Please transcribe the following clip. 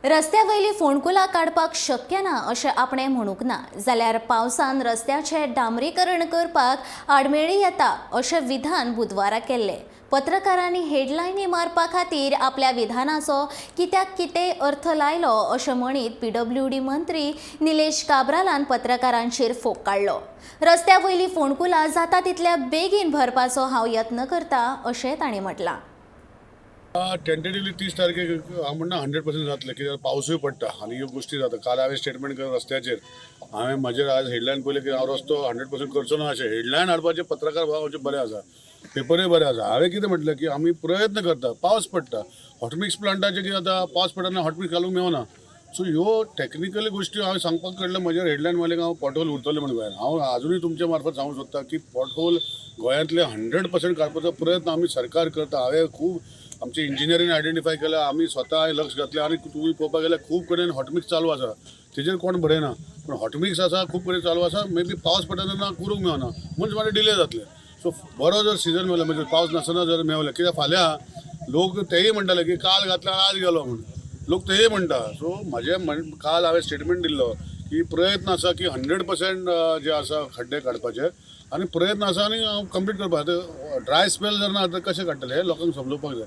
रस्त्या वयली फोंडकुलां काडपाक शक्य ना अशें आपणें म्हणूंक ना, जाल्यार पावसान रस्त्याचें डांबरीकरण करपाक आडमेळी येता अशें विधान बुधवारा केल्लें. पत्रकारांनी हेडलायनी मारपा खातीर आपल्या विधानाचो कित्याक कितेंय अर्थ लायलो अशें म्हणीत पीडब्ल्यूडी मंत्री निलेश काब्रालान पत्रकारांचेर फोग काडलो. रस्त्या वयली फोंडकुलां जाता तितल्या बेगीन भरपाचो हांव यत्न करता अशें तांणी म्हटलां. टेंटेटिवली 30 तारखेक हांव म्हणना 100% जातलें, कित्याक पावसूय पडटा आनी ह्यो गोश्टी जाता. काल हांवें स्टेटमेंट केलें रस्त्याचेर, हांवें म्हजेर आज हेडलायन पळयलें की हांव रस्तो 100% करचो ना अशें हेडलायन हाडपाचें पत्रकार भाव आमचें बरें आसा, पेपरूय बरें आसा. हांवें कितें म्हटलें की आमी प्रयत्न करता, पावस पडटा, हॉटमिक्स प्लांटाचें कितें जाता, पावस पडटा तेन्ना हॉटमिक्स घालूंक मेवना. सो ह्यो टॅक्निकली गोश्टी हांवें सांगपाक कडलें. म्हजेर हेडलायन मारली हांव पोटहोल उरतलें म्हण गोंयांत. हांव आजुनूय तुमच्या मार्फत सांगूंक सोदता की पोटहोल गोंयांतले 100% काडपाचो प्रयत्न आमी सरकार करता. हांवें खूब आमचे इंजिनियरीन आयडेंटिफाय केल्या, आमी स्वता लक्ष घातलें आनी तुमी पळोवपाक गेल्यार खूब कडेन हॉटमिक्स चालू आसा, तेजेर कोण बरयना, पूण हॉटमिक्स आसा, खूब कडेन चालू आसा. मे बी पावस पडटा तेन्ना करूंक मेळना म्हूण मागीर डिले जातले. सो बरो जर सिजन मेळ्ळो, म्हणजे पावस नासतना जर मेवलें, कित्याक फाल्यां लोक तेय म्हणटाले की काल घातला आज गेलो म्हूण, लोक तेय म्हणटा. सो म्हजें म्हण काल हांवें स्टेटमेंट दिल्लो की प्रयत्न आसा की 100% जे आसा खड्डे काडपाचे आनी प्रयत्न आसा आनी हांव कंप्लीट करपाक. आतां ड्राय स्पेल जर ना तर कशें काडटले हें लोकांक समजोवपाक जाय.